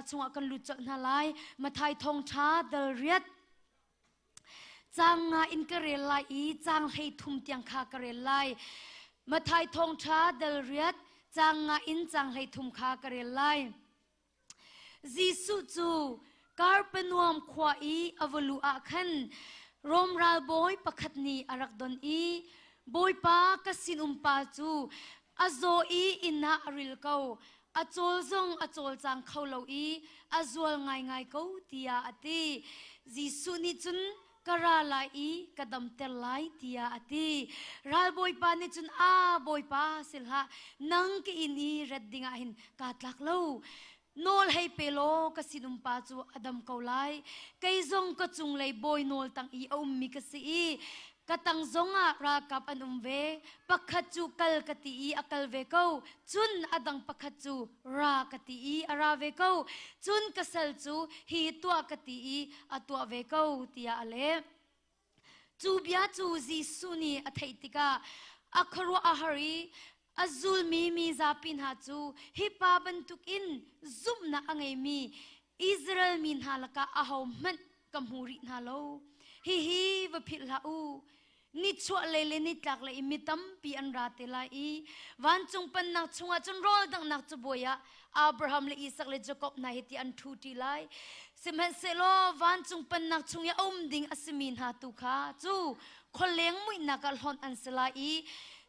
Chungah kan lut colh hna lai. Mathai thawngṭha dal riat caang nga in ka rel lai i caang 13 tiang kha ka rel lai. Mathai thawngṭha dal riat caang nga in caang 13 kha ka rel lai. Jesuh cu Karpenuam khua i a va luh ah khan Rom ralbawi pakhat nih a rak don i Bawipa ka sinum pa cu a zaw i inn ah a ril ko a cawl zong a cawlcang kho lo i a zual ngaingai ko tiah a ti. Jesuh nih cun ka ra lai i ka damter lai tiah a ti. Ralbawipa nih cun a bawipa si hlah nang ka inn i rat dingah hin kaa tlak lo. Nawl hei pe law ka sinum pa cu a dam ko lai. Kei zong ka cunglei bawi nawl tang i a ummi ka si i ka tang zongah ralkap an um ve. Pakhat cu kal ka ti i a kal ve ko. Cun a dang pakhat cu ra ka ti i a ra ve ko. Cun ka sal cu hi tuah ka ti i a tuah ve ko tiah a leh. Cu bia cu Jesuh nih a theih tikah a khuaruah a har i a zulmi mi zapi hna cu hi pa bantukin zumhnak a ngeimi Israel mi hna lakah ahohmanh ka hmu rih hna lo. Hihi va philh hlah u. Nichuahlei le nitlaklei i mi tampi an ra te lai i vancung pennak chungah cun rawl danghnak cabuai ah Abraham le Isak le Jakob hna hi ti an ṭhu ṭi lai. Sihmanhsehlaw vancung pennak chung i a um ding a simi hna tu kha cu khualeng muihnak ah hlonh an si lai i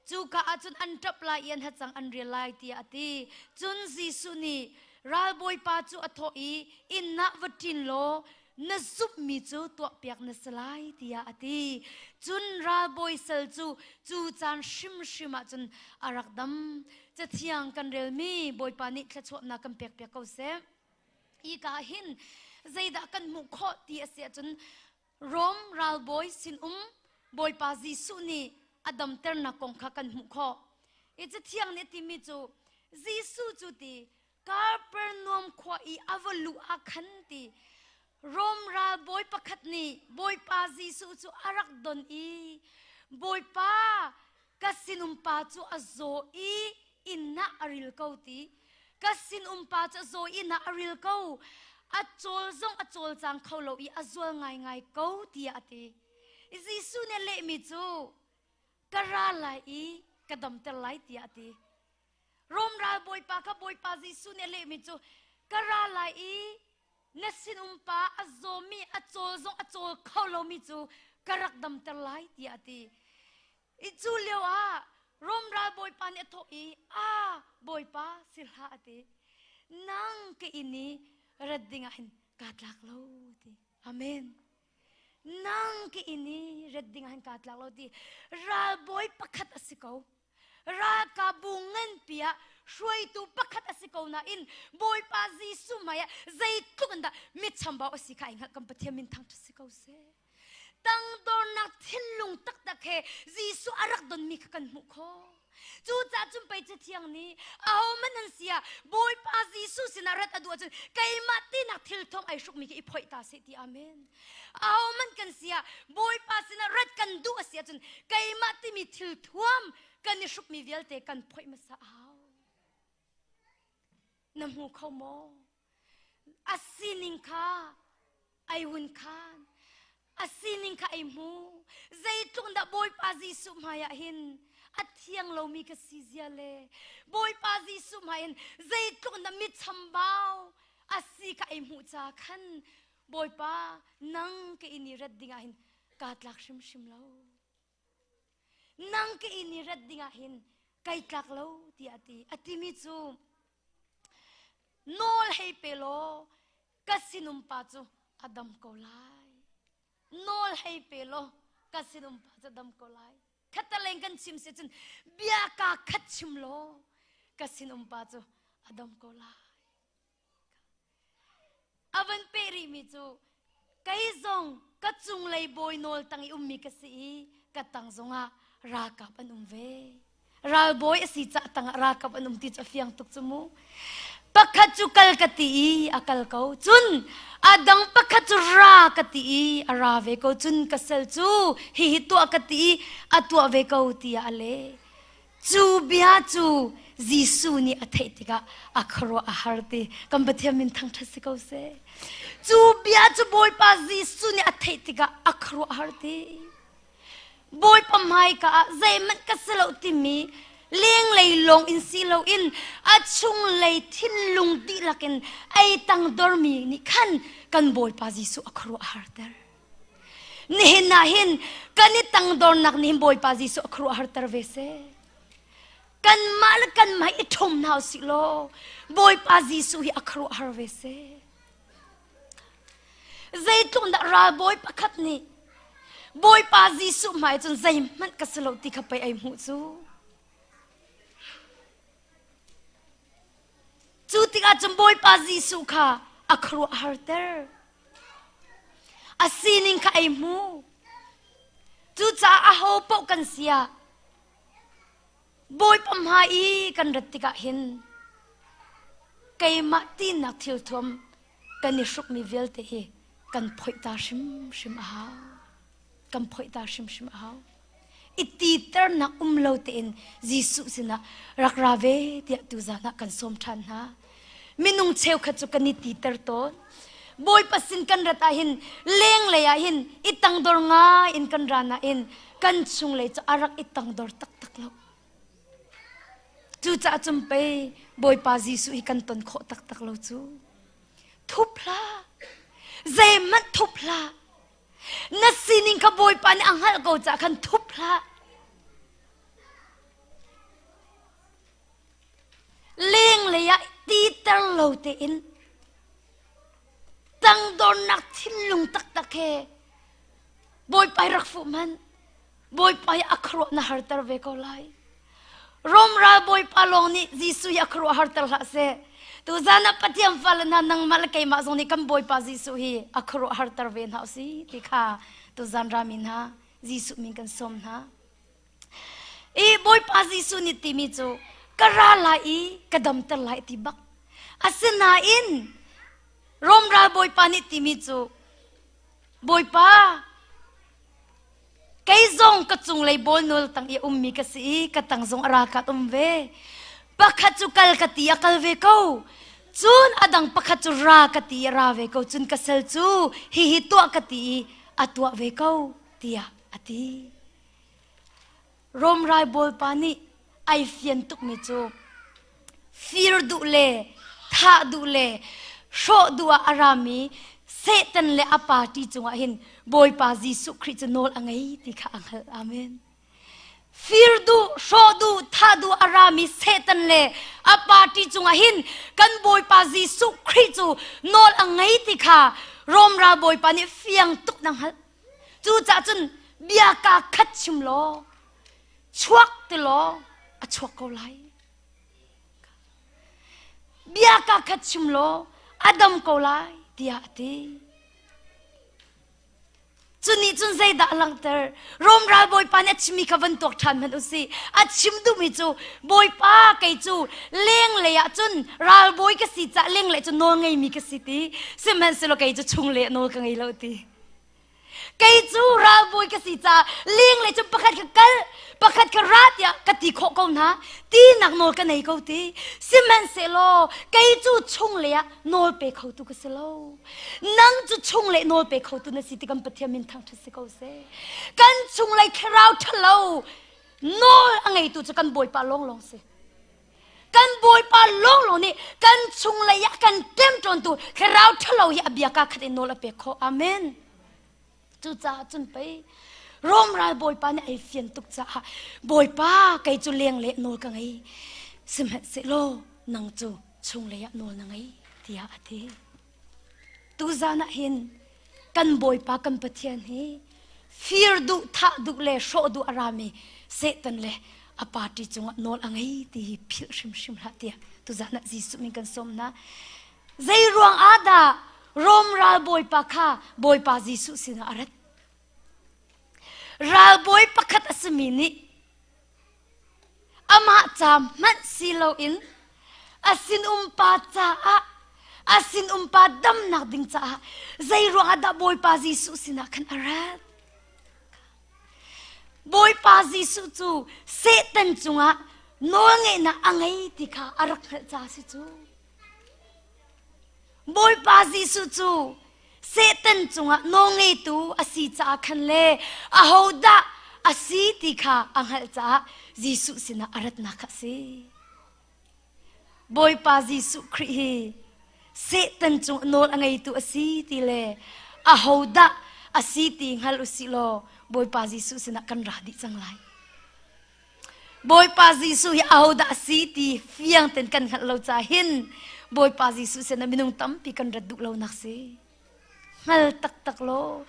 cuka ah cun an ṭap lai i an hacang an rial lai tiah a ti. Cun Jesuh nih ralbawipa cu a thawh i inn ah va ṭin law na zumhmi cu tuahpiak na si lai tiah a ti. Cun ralbawi sal cu cu caan hrimhrim ah cun a rak dam. Cathiang kan relmi Bawipa nih thluachuahnak kan pekpiak ko seh. Hi ka hin zeidah kan hmuh khawh ti a si ahcun Rom ralbawi sinum Bawipa Jesuh nih a damternak kong kha kan hmuh khawh. I cathiang nih a timi cu Jesuh cu ti Kapernaum khua i a va luh ah khan ti Rom ralbawi pakhat nih Bawipa Jesuh cu a rak don i Bawipa ka sinum pa cu a zaw i inn ah a ril ko ti ka sinum pa cu a zaw i inn ah a ril ko a cawl zong a cawlcang kho lo i a zual ngaingai ko tiah a ti Jesuh nih a lehmi cu ka ra lai i ka damter lai tiah a ti Rom ral bawipa kha Bawipa Jesuh nih a lehmi cu ka ra lai i na sinum pa a zawmi a cawl zong a cawl kho lomi cu ka rak damter lai tiah a ti. I cu lio ah Rom ral bawipa nih a thawh i a bawipa si hlah a ti. Nang ka inn i rat ding ah hin kaa tlak lo ti. Amen. Nang ka inn i rat ding ah hin kaa tlak lo ti. Ralbawi pakhat a si ko. Ralkapbu nganpi ah hruaitu pakhat a si ko nain Bawipa Jesuh hmai ah zeitluk in dah mitchambau a si kha ai hngalh kan Pathian min thangṭhat si ko seh. Tangdornak thinlung taktak he Jesuh a rak donmi kha kan hmuh khawh. Cucaah cun pei Cathiang nih ahohmanh an si ah Bawipa Jesuh sinah rat a duh ahcun keimah tinak thil thawng ai hrukmi khi i phoih ta seh ti amen. Ahohmanh kan si ah Bawipa sinah rat kan duh a si ahcun keimah timi thil thuam kan i hrukmi vialte kan phoih hmasa a hau. Na hmu kho maw? A sining kha ai hun khan. A sining kha ai hmu. Zeitluk dah Bawipa Jesuh hmaiah hin a thiang lomi ka si zia le Bawipa Jesuh hmai in zeitluk dah mi chambau a si kha ai hmuh ca khan Bawipa nang ka inn i rat dingah hin kaa tlak hrimhrim lo. Nang ka inn i rat dingah hin kai tlak lo tiah a ti. A timi cu nawl hei pe law ka sinum pa cu a dam ko lai. Nawl hei pe law ka sinum pa cu a dam ko lai. Khataleng kan chim si cun bia ka khat chim law ka sinum pa cu a dam ko lai. A van peh rihmi cu kei zong ka cunglei bawi nawl tang i ummi ka si i ka tang zongah ralkap an um ve. Ralbawi a si cah tangah ralkap an um ti cu a fiang tuk cu mu. Pakhat cu kal ka ti i a kal ko. Cun a dang pakhat cu ra ka ti i a ra ve ko. Cun ka sal cu hihi tuah ka ti i a tuah ve ko tiah a leh. Cu bia cu Jesuh nih a theih tikah a khuaruah a har ti. Kan Pathian min thangṭhat si ko seh. Cu bia cu Bawipa Jesuh nih a theih tikah a khuaruah a har ti. Bawipa hmaika ah zeihmanh ka si lo timi lenglei lawng in si loin a chunglei thinlung dihlak in ei tangdormi nih khan kan Bawipa Jesuh a khuaruah a harter. Nihin ah hin kan i tangdornak nih hin Bawipa Jesuh a khuaruah harter ve seh. Kanmah le kanmah i ṭhum hna usih law Bawipa Jesuh hi a khuaruah har ve seh. Zeitluk dah ralbawi pakhat nih Bawipa Jesuh hmai cun zeihmanh ka si lo ti kha pei ai hmuh cu. Cu tikah cun Bawipa Jesuh kha a khuaruah harter. A sining kha ei hmu. Cucaah aho paoh kan si ah Bawipa hmai i kan rat tikah hin keimah tinak thilthuam kan i hrukmi vialte hi kan phoih ta hrimhrim a hau. Kan phoih ta hrimhrim a hau. I titernak um lo tein Jesuh sinah rak ra ve tiah tuzan ah kan sawm ṭhan hna. Minung cheukhat cu kan i titer tawn. Bawipa sin kan rat ah hin lenglei ah hin i tangdor ngai in kan ra nain kan chunglei cu a rak i tangdor taktak lo. Cucaah cun pei Bawipa Jesuh hi kan ton khawh taktak lo cu. Thup hlah. Zeihmanh thup hlah. Na sining kha Bawipa nih a hngalh ko caah khan thup hlah. Lenglei ah titer lo tein tangdornak thinlung taktak he Bawipa rak fuh hmanh. Bawipa hi a khuaruah na harter ve ko lai. Rom ral Bawipa lawng nih Jesuh hi a khuaruah harter hlah seh. Tuzan ah Pathian fale hna nangmah le keimah zong nih kan Bawipa Jesuh hi a khuaruah harter ve hna usih ti kha tuzan rami hna Jesuh min kan sawm hna. I Bawipa Jesuh nih timi cu ka ra lai i ka damter lai ti bak. Asinain Rom ral Bawipa nih timi cu Bawipa kei zong ka cunglei bawlnawl tang i ummi ka si i ka tang zong a ralkat um ve. Pakhat cu kal ka ti a kal ve ko. Cun a dang pakhat cu ra ka ti i a ra ve ko. Cun ka sal cu hihi tuah ka ti i a tuah ve ko tiah a ti. Rom raibawipa nih ai fian tukmi cu fir duh le thah duh le hrawh duh ah a rami Satan le a party cungah hin Bawipa Jesuh Khrih cu nawl a ngei ti kha a hngalh. Amen. Fir duh, hrawh duh, thah duh a rami Satan le a party cungah hin kan Bawipa Jesuh Khrih cu nawl a ngei ti kha Rom ralbawipa nih fiang tuk na hngalh. Cucaah cun bia kaa khat chim law chuak ti law a chuak ko lai. Bia kaa khat chim law a dam ko lai tiah a ti. Cu nih cun zeidah a langhter? Rom ralbawipa nih a chimmi kha van tuak ṭhan hmanh u sih. A chim duhmi cu Bawipa kei cu lenglei ah cun ralbawi ka si caah lenglei cu nawl ngeimi ka si ti. Sihmanhsehlaw kei cu chunglei ah nawl ka ngei lo ti. Kei cu ralbawi ka si caah lenglei cu pakhat ka kal, pakhat ka ra tiah ka ti khawh ko hna. Tinak nawl ka nei ko ti. Sihmanhsehlaw kei cu chunglei ah nawl pe khotu ka si lo. Nang cu chunglei nawl pe khotu na si ti kan Pathian min thangṭhat si ko seh. Kan chunglei thlarau ṭhalo nawl a ngeitu cu kan Bawipa lawnglawng si. Kan Bawipa lawnglawng nih kan chunglei ah kan ṭemṭawntu thlarau ṭhalo hi a bia kaa khat in nawl a pek khawh. Amen. Cucaah cun pei Rom ral Bawipa nih ai fian tuk caah Bawipa kei cu lengleh nawl ka ngei. Sihmanhsehlaw nang cu chunglei ah nawl na ngei tiah a ti. Tuzan ah hin kan Bawipa kan Pathian hi fir duh thah duh le hrawh duh a rami Satan le a party cungah nawl a ngei ti hi philh hrimhrim hlah tiah tuzan ah Jesuh min kan sawm hna. Zei ruang ah dah Rom ral bawipa kha Bawipa Jesuh sinah a rat? Ralbawi pakhat a simi nih amah ca hmanh si loin a sinumpa caah a sinumpa damnak ding caah zei ruangah dah Bawipa Jesuh sinah khan a rat? Bawipa Jesuh cu Satan cungah nawlngeihnak a ngei ti kha a rak hngalh ca si cu. Bawipa Jesuh cu Satan cungah nawlngeitu a si caah khan le ahodah a si ti kha a hngalh caah Jesuh sinah a ratnak kha a si. Bawipa Jesuh Khrih hi Satan cung nawl a ngeitu a si ti le ahodah a si ti hngal u sih law Bawipa Jesuh sinah kan ra dih cang lai. Bawipa Jesuh hi ahodah a si ti fiang ten kan hngalh lo ca hin Bawipa Jesuh sinah minung tampi kan rat duh lonak si. Hngal taktak law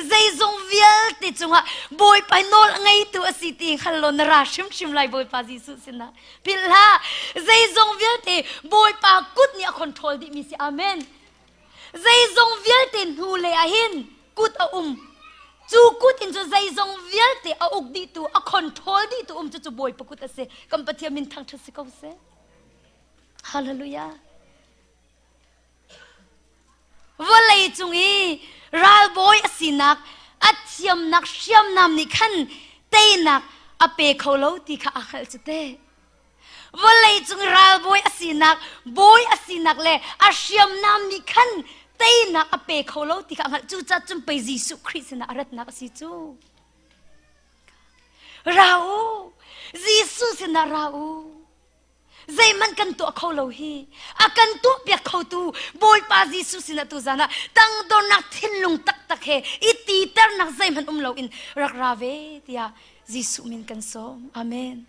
zeizong vialte cungah Bawipa nawl a ngeitu a si ti hngal law na ra hrimhrim lai Bawipa Jesuh sinah. Philh hlah zeizong vialte Bawipa kut nih a control dihmi si amen. Zeizong vialte hnu le ah hin kut a um. Cu kut in cu zeizong vialte a uk dihtu a control dihtu um cu cu Bawipa kut a si. Kan Pathian min thangṭhat si ko seh. Hallelujah. Vawlei cung i ralbawi a sinak a thiamnak hriamnam nih khan teinak a pe kho lo ti kha a hngalh cu teh. Vawlei cung ralbawi a sinak, bawi a sinak le a hriamnam nih khan teinak a pe kho lo ti kha a hngalh. Cucaah cun pei Jesuh Khrih sinah a ratnak a si cu. Ra u, Jesuh sinah ra u. Zeihmanh kan tuah kho lo hi. A kan tuahpiak khotu Bawipa Jesuh sinah tuzan ah tangdornak thinlung taktak he i titernak zeihmanh um loin rak ra ve tiah Jesuh min kan sawm. Amen.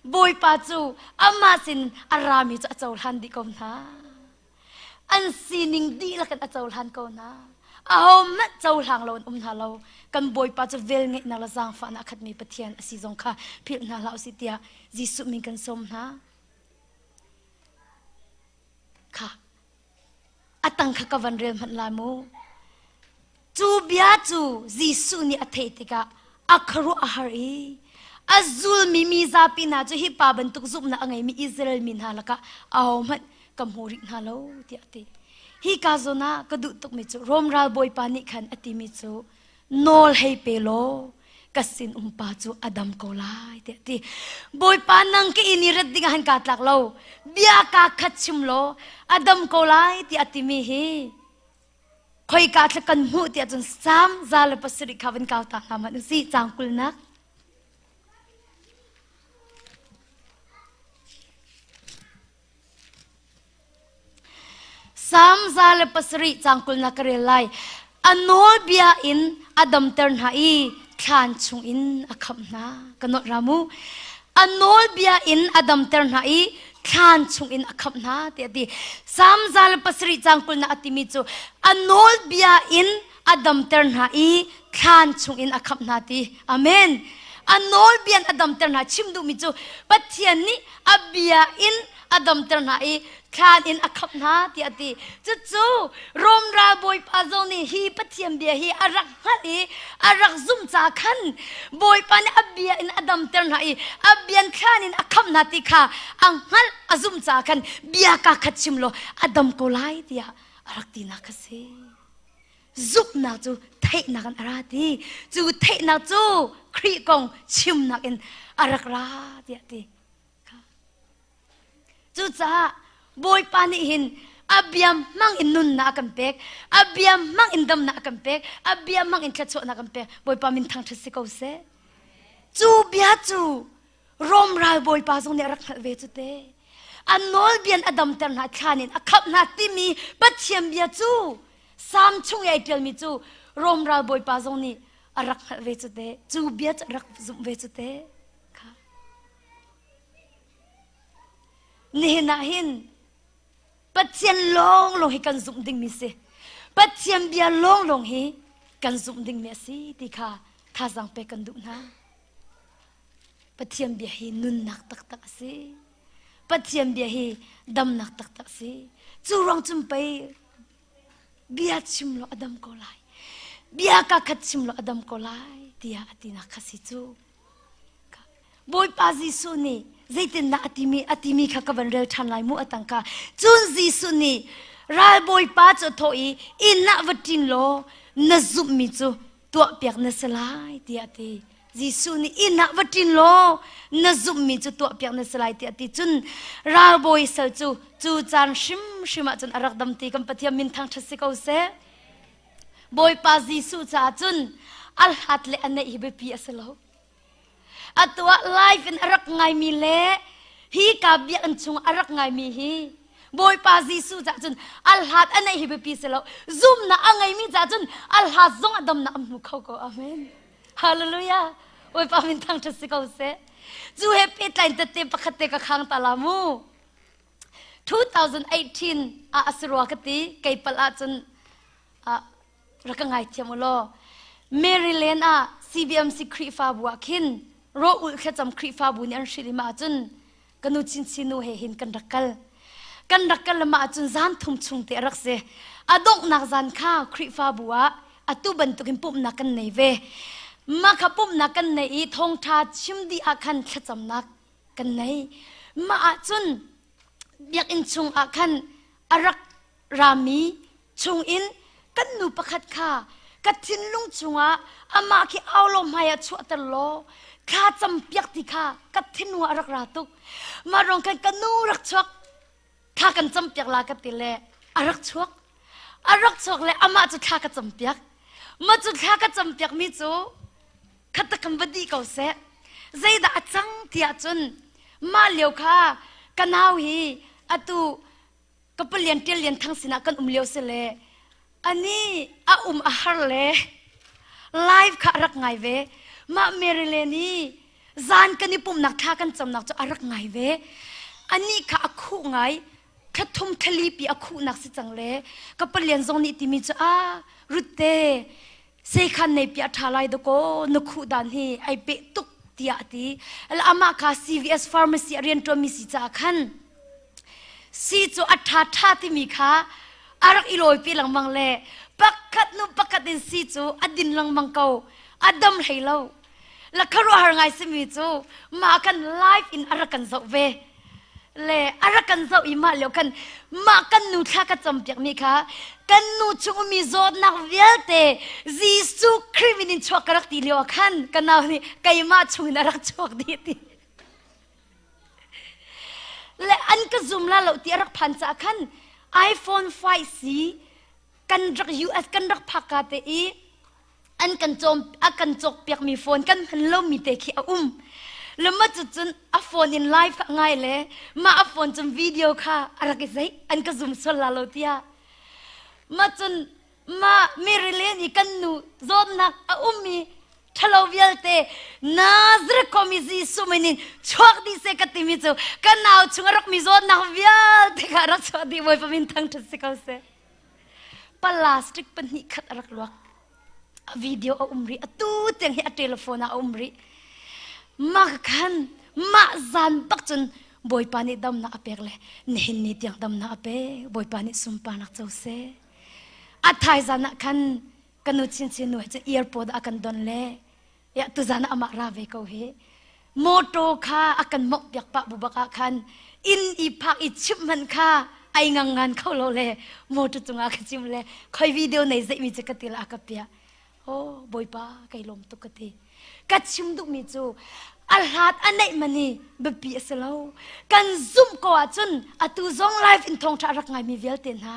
Bawipa cu amah sin a rami cu a cohlan dih ko hna. An sining dihlak in a cohlan ko hna. Ahohmanh cohlang lo in um hna lo. Kan Bawipa cu velngeihnak le zaangfahnak a khatmi Pathian a si zong kha philh hna hlah usih tiah Jesuh min kan sawm hna. Kha a tang kha ka van rel hmanh lai mu. Cu bia cu Jesuh nih a theih tikah a khuaruah a har i a zulmi mi zapi hna cu hi pa bantuk zumhnak a ngeimi Israel mi hna lakah ahohmanh ka hmu rih hna lo tiah a ti. Hi ka zawn ah ka duh tukmi cu Rom ralbawipa nih khan a timi cu nawl hei pe law ka sin umpa cu a dam ko lai tiah a ti. Bawipa nang ka inn i rat ding ah han kaa tlak lo bia kaa khat chim law a dam ko lai tiah a timi hi Khoika thla kan hmuh tiah cun Salm 107 kha van kau ta hna hmanh usih caang kulnak. Salm 107 caang kulnak ka rel lai. A nawlbia in a damter hna i thlan chungin a khamh hna. Ka nolh ra mu. A nawlbia in a damter hna i thlan chungin a khamh hna tiah a ti. Salm 107 caang kulnak a timi cu a nawlbia in a damter hna i thlan chungin a khamh hna ti. Amen. A nawlbia in a damter hna chim duhmi cu Pathian nih a bia in a damter hna i thlan in a khamh hna tiah a ti. Cucu Rom ralbawipa zong nih hi Pathian bia hi a rak hngalh i a rak zumh ca khan Bawipa nih a bia in a damter hna i a bian thlan in a khamh hna ti kha a hngalh a zumh ca khan bia ka khat chim law a dam ko lai tiah a rak tinak a si. Zumhnak cu theihnak in a ra ti. Cu theihnak cu Khrih kong chimnak in a rak ra tiah a ti. Cucaah Bawipa nih hin a bia hmang in nunnak a kan pek, a bia hmang in damnak a kan pek, a bia hmang in thluachuahnak a kan pek. Bawipa min thangṭhat si ko seh. Cu bia cu Rom ral bawipa zong nih a rak hngalh ve cu te. A nawlbia in a damter hna, thlan in a khamh hna timi Pathian bia cu Salm chung i ai ṭialmi cu Rom ral bawipa zong nih a rak hngalh ve cu te. Cu bia cu a rak zumh ve cu te. Kha. Nihin ah hin Pathian lawnglawng hi kan zumh dingmi si. Pathian bia lawnglawng hi kan zumh dingmi a si ti kha thazaang pek kan duh hna. Pathian bia hi nunnak taktak a si. Pathian bia hi damnak taktak a si. Cu ruang cun pei bia chim law a dam ko lai. Bia ka khat chim law a dam ko lai tiah a tinak kha si cu. Bawipa Jesuh nih zeitindah a timi a timi kha ka van rel ṭhan lai mu a tangka. Cun Jesuh nih ralbawipa cu a thawh i inn ah va ṭin law na zumhmi cu tuahpiak na si lai tiah a ti. Jesuh nih inn ah va ṭin law na zumhmi cu tuahpiak na si lai tiah a ti. Cun ralbawi sal cu cu caan hrimhrim ah cun a rak dam ti kan Pathian min thangṭhat si ko seh. Bawipa Jesuh caah cun a hlat le a neih hi biapi a si lo. Atu ah live in a rak ngaimi le hi ka biakinn chung a rak ngaimi hi Bawipa Jesuh caah cun a hlat a neih hi biapi si lo. Zumnak a ngeimi caah cun a hlat zong a damnak a hmu kho ko. Amen. Hallelujah. Bawipa min thangṭhat si ko seh. Cu he pehtlai tette pakhat te ka khang ta la mu. 2018 ah a si rua ka ti kei pal ahcun ah rak ka ngaithiam u law Maryland ah CBMC Khrihfabu ah khin rawh-ulh thlacam Khrihfabu nih an hrilh i mah ahcun ka nu chinchin nu he hin kan rak kal kan rak kal mah ahcun zan thum chung te a rak si a donghnak zan kha Khrihfabu ah atu bantukin pumhnak kan nei ve mah kha pumhnak kan nei i thawngṭha chim dih ah khan thlacamnak kan nei mah ahcun biakinn chung ah khan a rak rami chungin kan nu pakhat kha ka thinlung chungah amah khi au law hmai ah chuahter law thla cam piak ti kha ka thinlung ah a rak ra tuk mah ruang khan ka nu rak chuak thla kan cam piak la ka ti le a rak chuak a rak chuak le amah cu thla ka cam piak mah cu thla ka cam piak mi cu khat kan va dih ko seh zeidah a cang tiah cun mah lio kha ka nau hi atu ka palian ṭial lian thang sinah kan um lio si le ani a um a har le live kha a rak ngai ve mah Mary le nih zan kan i pumnak thla kan camnak cu a rak ngai ve ani kha a khuh ngai thlathum thlali pi a khuhnak si cang le ka palian zong nih timi cu a rutte Seikhan nei pi a ṭha lai dakaw na khuh dan hi ai peh tuk tiah a ti. Amah kha CVS pharmacy a rianṭuanmi si caah khan si cu a ṭha ṭha timi kha a rak i lawipi lengmang le pakhat nu pakhat in si cu a din lengmang ko a dam hlei lo. La khuaruahhar ngai simi cu mah kan live in a rak kan zoh ve. Le a rak kan zoh i mah lio khan mah kan nu thla ka campiak mi kha kan nu chung ummi zawtnak vialte Jesuh Khrih min in chuak ka rak ti lio ah khan ka nau nih keimah chung in a rak chuak dih ti le an ka zum la lo ti a rak phan caah khan iPhone 5C kan rak US kan rak phak ka te i an kan cawm a kan cawk piakmi phone kan hman lomi te khi a um lama cu cun a phone in live kha ngai le mah a phone cun video kha a rak i zeih an ka zum sual la lo tiah ma cun ma Mary nih kan nu zawtnak a ummi ṭhalo vialte Nazareth khuami Jesuh min in chuak dih seh ka timi cu ka nau chung a rak mi zawtnak vialte kha rak chuak dih Bawipa min thangṭhat si ko seh plastic pahnih khat a rak luak a video a um rih atu tiang hi a telephone ah a um rih mah khan mah zan bak cun bawipa nih damnak a pek le nihin ni tiang damnak a pek bawipa nih sunparnak co seh a thaizan ah khan ka nu chinchin nu he cun airport ah a kan don le ya tuzan ah amah ra ve ko hi motor kha a kan mongh piak pah bu bak ah khan inn i phak i chimh hmanh kha ai ngang ngan kho lo le motor cungah ka chim le khoi video nei zeih mi cu ka ti la ka pia oh bawipa kai lawm tuk ka ti ka chim duhmi cu a hlat a neih mani biapi a si lo kan zumh ko ahcun atu zong live in thawngṭha a rak ngaimi vialte hna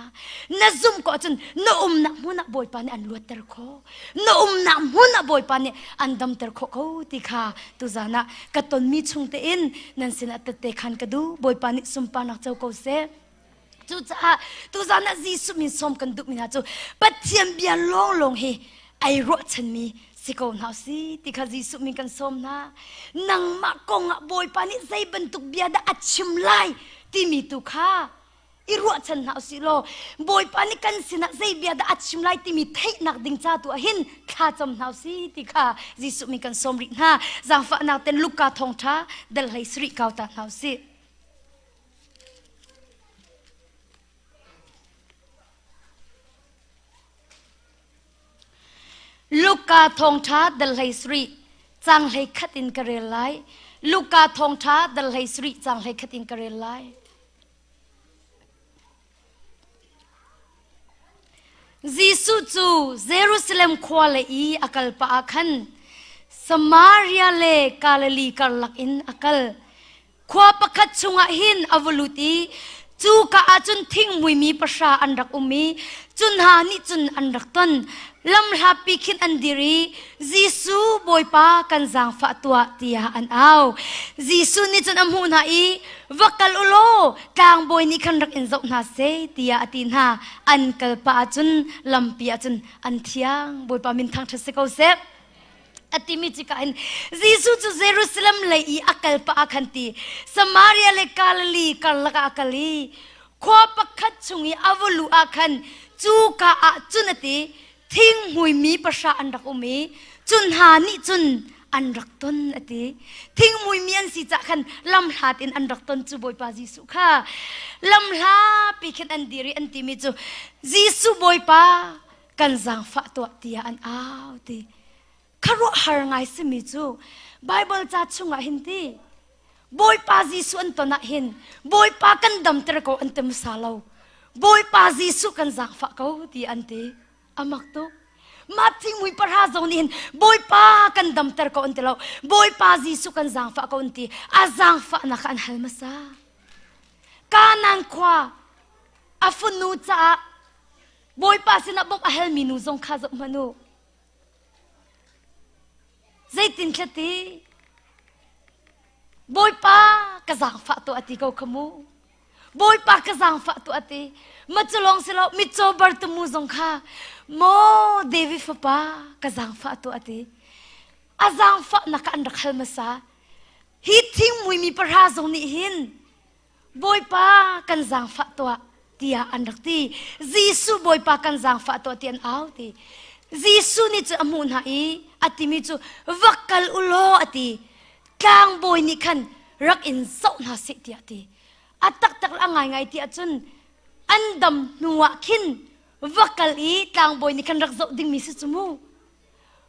na zumh ko ahcun na umnak hmun ah bawipa nih an luatter khawh na umnak hmun ah bawipa nih an damter khawh ko ti kha tuzan ah ka tonmi chung tein nan sinah tette khan ka duh bawipa nih sunparnak co ko seh cucaah tuzan ah Jesuh min sawm kan duhmi hna cu Pathian bia lawnglawng hi ai ruahchanmi si ko hna si ti kha Jesuh min kan sawm hna nangmah kong ah Bawipa nih zei bantuk bia dah a chim lai timi tu kha i ruahchan hna usih law Bawipa nih kan sinah zei bia dah a chim lai timi theihnak ding ca tu ah hin thla cam hna usih ti kha Jesuh min kan sawm rih hna zaangfahnak ten Luka thawngṭha dal hlei sarih kau ta hna usih Luka thawngṭha dal hlei sarih cang hlei khat in ka rel lai. Luka thawngṭha dal hlei sarih cang hlei khat in ka rel lai. Jesuh cu Jerusalem khua lei i a kal pah ah khan. Samaria le Galilee karlak in a kal. Khua pakhat chungah hin a va lut i cuka ah cun thingmuimi pahra an rak um i cu hna nih cun an rak ton. Lamhlapi khin an dir i Jesuh Bawipa kan zaangfah tuah tiah an au. Jesuh nih cun a hmuh hna i va kal u law tlangbawi nih khan rak in zoh hna seh tiah a ti hna. An kal pah ahcun lampi ahcun an thiang. Bawipa min thangṭhat si ko seh. A timi cika in Jesuh cu Jerusalem lei i a kal pah ah khan ti Samaria le Galilee karlak ah a kal i khua pakhat chung i a va luh ah khan cuka ah cun a ti thinghmuimi pahra an rak um i cu hna nih cun an rak ton a ti. Thinghmuimi an si cah khan lamhlat in an rak ton cu Bawipa Jesuh kha lamhlapi khin an dir i an timi cu Jesuh Bawipa kan zaangfah tuah tiah an au ti. Khuaruahhar ngai simi cu Bible ca chungah hin ti Bawipa Jesuh an ton ah hin Bawipa kan damter ko an ti hmasa lo. Bawipa Jesuh kan zaangfah ko ti an ti. Amak tuk. Mah thingmui pahra zong nih hin Bawipa kan damter ko an ti lo. Bawipa Jesuh kan zaangfah ko an ti. A zaangfahnak kha an hal hmasa. Kanaan khua a fanu caah Bawipa sinah bawmh a halmi nu zong kha zoh hmanh u. Zeitin ti? Bawipa ka zaangfah tuah ti ko kha mu. Bawipa ka zaangfah tuah ti. Ma cu lawng si lo mitcaw Bartimu zong kha maw David fapa ka zaangfah tuah ti. A zaangfahnak kha an rak hal hmasa. Hi thingmui mi pahra zong nih hin Bawipa kan zaangfah tuah tiah an rak ti. Jesuh Bawipa kan zaangfah tuah ti an au ti. Jesuh nih cu a hmuh hna i a timi cu va kal u law a ti. Tlangbawi nih khan rak in zoh hna seh tiah a ti. A taktak le a ngaingai ti ahcun an dam hnu ah khin va kal i tlangbawi nih khan rak zoh dingmi si cu mu.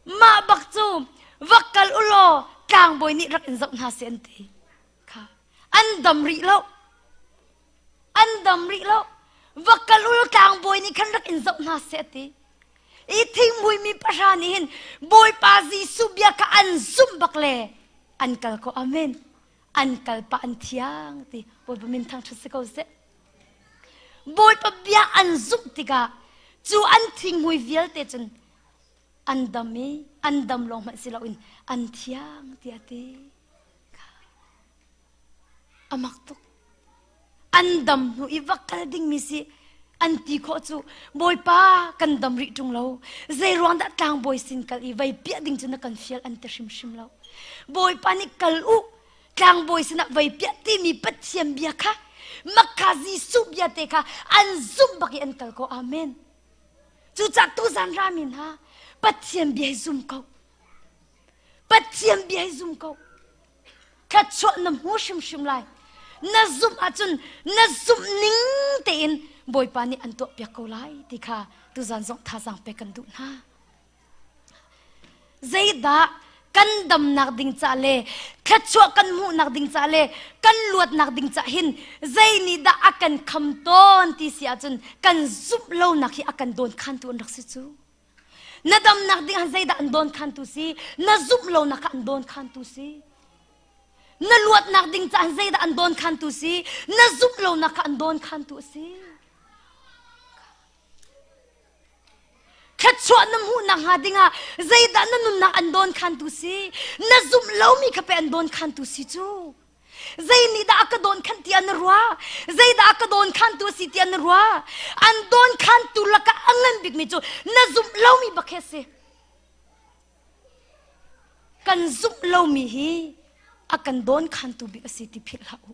Mah bak cu va kal u law tlangbawi nih rak in zoh hna seh an ti. Kha an dam rih lo. An dam rih lo. Va kal ul tlangbawi nih khan rak in zoh hna seh ti. I thingmui mi pahra nih hin Bawipa Jesuh bia kha an zumh bak le an kal ko. Amen. An kal pa an thiang ti. Bawipa min thangṭhat si ko seh. Bawipa bia an zumh tikah cu an thingmui vialte cun an dam i an dam lawng hmanh si loin an thiang tiah ti. A mak tuk. An dam hnu i va kal dingmi si an ti khawh cu Bawipa kan dam rih ṭung lo. Zei ruang dah tlangbawi sin kal i vei piah ding cu na kan fial an ti hrimhrim lo. Bawipa nih kal u tlangbawi sinah vei piah timi Pathian bia kha makha Jesuh bia te kha an zumh bak i an kal ko. Amen. Cucaah tuzan rami hna Pathian bia hi zum ko. Pathian bia hi zum ko. Thluachuah na hmu hrimhrim lai. Na zumh ahcun na zumh ning tein Bawipa nih an tuahpiak ko lai ti kha tuzan zong thazaang pek kan duh hna. Zeidah kan damnak ding ca le thluachuah kan hmuhnak ding ca le kan luatnak ding ca hin zei nih dah a kan kham tawn ti si ahcun kan zumh lonak hi a kan dawn khantu an rak si cu. Na damnak ding ah zeidah an dawn khantu si? Na zumh lonak ah an dawn khantu si. Na luatnak ding caah zeidah an dawn khantu si? Na zumh lonak kha an dawn khantu a si. Thluachuah na hmuhnak hnga dingah zeidah na nunnak an dawn khantu si? Na zumh lomi kha pe an dawn khantu si cu. Zei nih dah a ka dawn khan tiah na ruah? Zeidah a ka dawn khantu a si tiah na ruah? An dawn khantu lakah a ngan bikmi cu na zumh lomi bak hi a si. Kan zumh lomi hi a kan dawn khantu bik a si ti philh hlah u.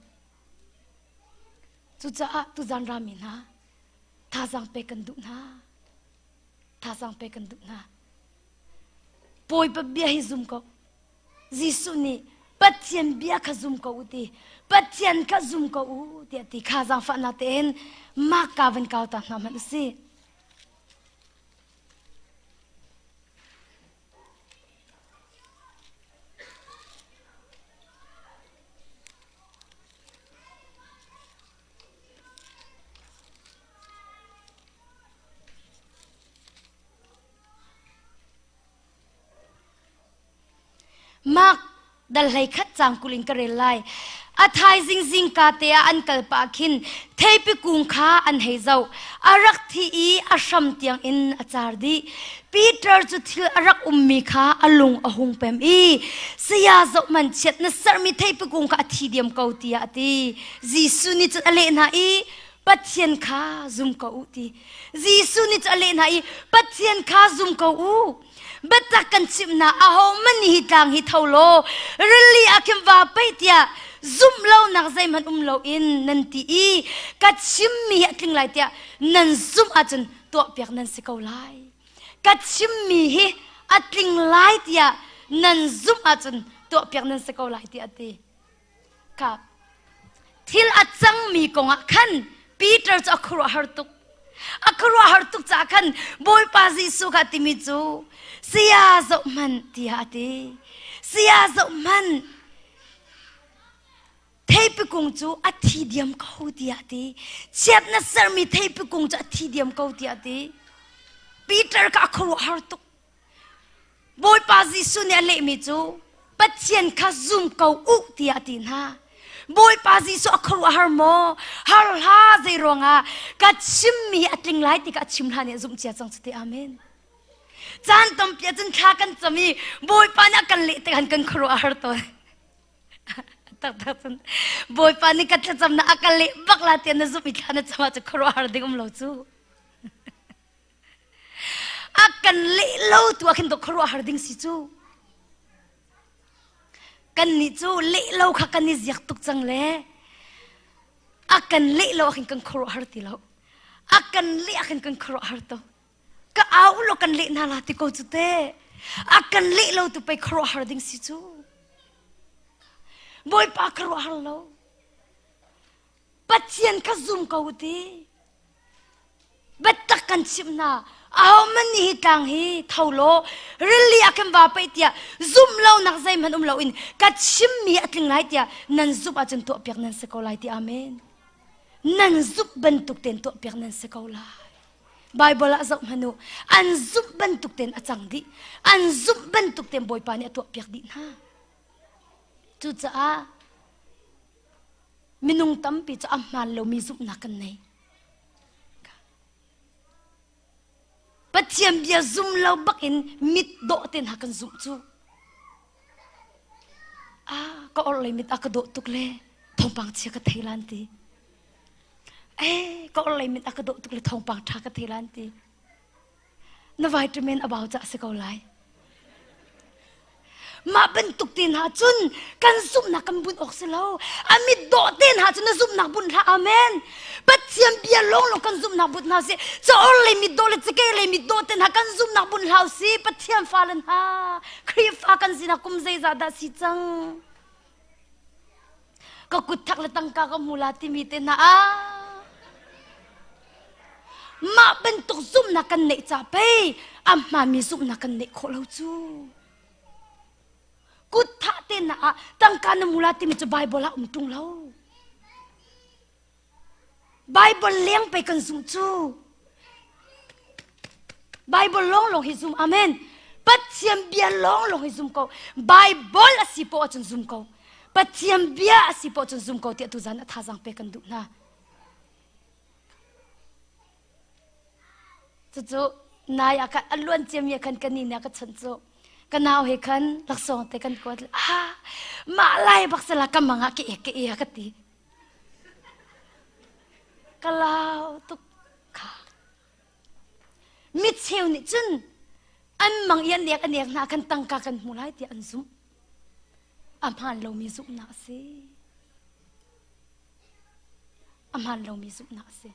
Cucaah tuzan rami hna thazaang pek kan duh hna. Thazaang pek kan duh hna. Bawipa bia hi zum ko. Jesuh nih Pathian bia kha zum ko u ti Pathian kha zum ko u tiah ti kha zaangfahnak tein mah ka van kau ta hna hmanh u sih. Mark dal hlei khat cang kul in ka rel lai. A thaizing zingka te ah an kal pah khin theipi kung kha an hei zoh. A rak thi i a hram tiang in a car dih. Peter cu thil a rak ummi kha a lung a hung pem i saya zohhmanh chiat na sermi theipi kung kha a thi diam ko tiah a ti. Jesuh nih cun a leh hna i Pathian kha zum ko u ti. Jesuh nih cun a leh hna i Pathian kha zum ko u. Biatak kan chimh hna ahohmanh nih hi tlang hi tho law rili ah khin vaa paih tiah zumh lonak zeihmanh um loin nan ti i ka chimmi hi a tling lai tiah nan zumh ahcun tuahpiak nan si ko lai. Ka chimmi hi a tling lai tiah nan zumh ahcun tuahpiak nan si ko lai tiah a ti. Kha thil a cangmi kongah khan Peter cu a khuaruahhar tuk. A khuaruahhar tuk caah khan Bawipa Jesuh kha timi cu saya zoh hmanh tiah a ti. Saya zoh hmanh theipi kung cu a thi diam ko tiah a ti. Chiat na sermi theipi kung cu a thi diam ko tiah a ti. Peter kha a khuaruahhar tuk. Bawipa Jesuh nih a lehmi cu Pathian kha zum ko u tiah a ti hna. Bawipa Jesuh a khuaruahhar maw? Har hla zei ruangah ka chimmi a tling lai ti kha a chim hlan i a zumh cia cang cu ti amen. Caan tampi ah cun thla kan cam i Bawipa nih a kan leh tikhan kan khuaruah a har tawn. Taktak cun Bawipa nih ka thlacamnak a ka leh bak la tiah na zumh i thla na cam ahcun khuaruahhar ding um lo cu. A kan leh lo tu ah khin khuaruahhar ding si cu. Kan nih cu leh lo kha kan i ziak tuk cang le a kan leh lo ah khin kan khuaruahhar ti lo. A kan leh ah khin kan khuaruahhar to. Ka au lo kan leh hna la ti ko cu te. A kan leh lo tu pei khuaruahhar ding si cu. Bawipa khuaruahhar lo. Pathian kha zum ko ti. Biatak kan chimh hna. Ahohmanh nih hi tlang hi tho law rili ah khin vaa paih tiah zumh lonak zeihmanh um loin ka chimmi a tling lai tiah nan zumh ahcun tuahpiak nan si ko lai ti amen. Nan zumh bantuk tein tuahpiak nan si ko lai. Bible ah zoh hmanh u. An zumh bantuk tein a cang dih. An zumh bantuk tein Bawipa nih a tuahpiak dih hna. Cucaah minung tampi cu a hmaan lomi zumhnak kan nei. Pathian bia zum lo bakin mit dawh te hna kan zumh cu. Ah, ka orhlei mit a ka dawh tuk le thawngpang chia ka thei lan ti. Eh, ka orhlei mit a ka dawh tuk le thawngpang ṭha ka thei lan ti. Na vitamin a bau cah si ko lai. Mah bantuk te hna cun kan zumhnak kan bunh awk si lo. A mit dawh te hna cun na zumhnak bunh hlah. Amen. Pathian bia lawnglawng kan zumhnak bunh hna si. Caor le mit dawh le cakei le mit dawh te hna kan zumhnak bunh hlah si. Pathian fale hna Khrihfa kan sinak kum zeizah dah si cang. Ka kut thak le tangka ka hmu la timi te hna ah mah bantuk zumhnak kan neih ca pei a hmaanmi zumhnak kan neih khawh lo cu. Kut thah te na ah tangka na mu la timi cu Bible ah um ṭung lo. Bible leng pei kan zumh cu. Bible lawnglawng hi zum amen. Pathian bia lawnglawng hi zum ko. Bible a si poah ahcun zum ko. Pathian bia a si poah cun zum ko tiah tuzan a thazaang pe kan duh hna. Cucu nai ah khan a luan ciami ah khan ka ni nih a ka chawnh cu ka nau he khan laksawng te kan kuat ah mah lai bak sala ka mang ah ka ek ka e ka ti ka lau tuk kha micheu nih cun an mang i an ek an ek hna khan tangka kan hmu lai tiah an zumh a hmaan lomi zumhnak a si a hmaan lomi zumhnak a si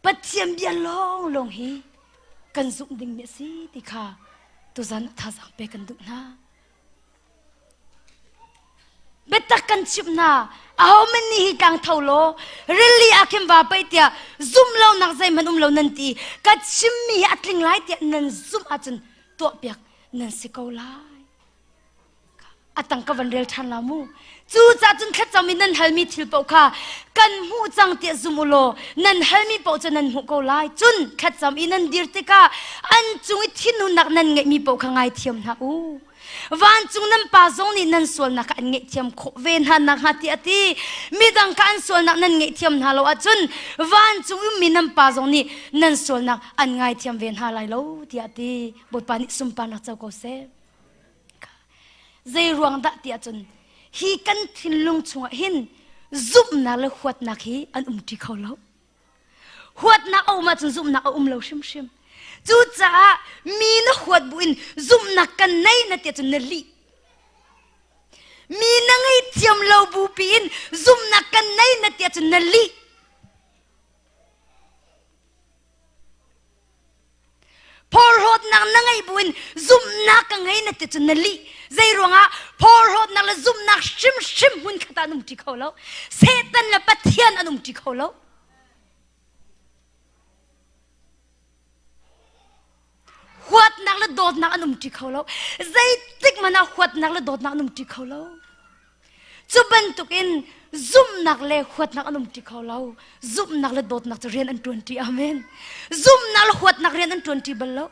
Pathian bia lawnglawng hi kan zumh dingmi a si ti kha tuzan thazaang pe kan duh hna. Biatak kan chimh hna, ahohmanh nih hi tlang tho law rili ah khin vaa paih tiah zumh lonak zeihmanh um lo nan ti ka chimmi hi a tling lai tiah nan zumh ahcun tuahpiak nan si ko lai. A tang ka van rel ṭhan la mu. Cucaah cun thlacam in nan halmi thil paoh kha kan hmuh cang tiah zum u law nan halmi paoh cu nan hmuh ko lai. Cun thlacam i nan dir tikah an cung i thinhunnak nan ngeihmi paoh kha ngaithiam hna u. Vancung nan pa zong nih nan sualnak kha an ngaihthiam khawh ve hna nakhnga tiah a ti. Midang kha an sualnak nan ngaihthiam hna lo ahcun vancung ummi nan pa zong nih nan sualnak an ngaithiam ve hna lai lo tiah a ti. Bawipa nih sunparnak co ko seh. Zei ruang dah tiah cun hi kan thinlung chungah hin zumhnak le huatnak hi an umṭi kho lo. Huatnak a um ahcun zumhnak a um lo hrimhrim. Cucaah mi na huat buin zumhnak kan nei na tiah cun na lih. Mi na ngeihthiam lo bu piin zumhnak kan nei na tiah cun na lih. Phorhlawtnak na ngeih buin zumhnak ka ngei na ti cun na lih. Zei ruangah phorhlawtnak le zumhnak hrimhrim hmunkhat ah an umṭi kho lo. Satan le Pathian an umṭi kho lo. Huatnak le dawtnak an umṭi kho lo. Zeitik hmanh ah huatnak le dawtnak an umṭi kho lo. Cu bantukin zumhnak le huatnak an umṭi kho lo. Zumhnak le dawtnak cu rian an ṭuanṭi. Amen. Zumhnak le huatnak rian an ṭuanṭi bal lo.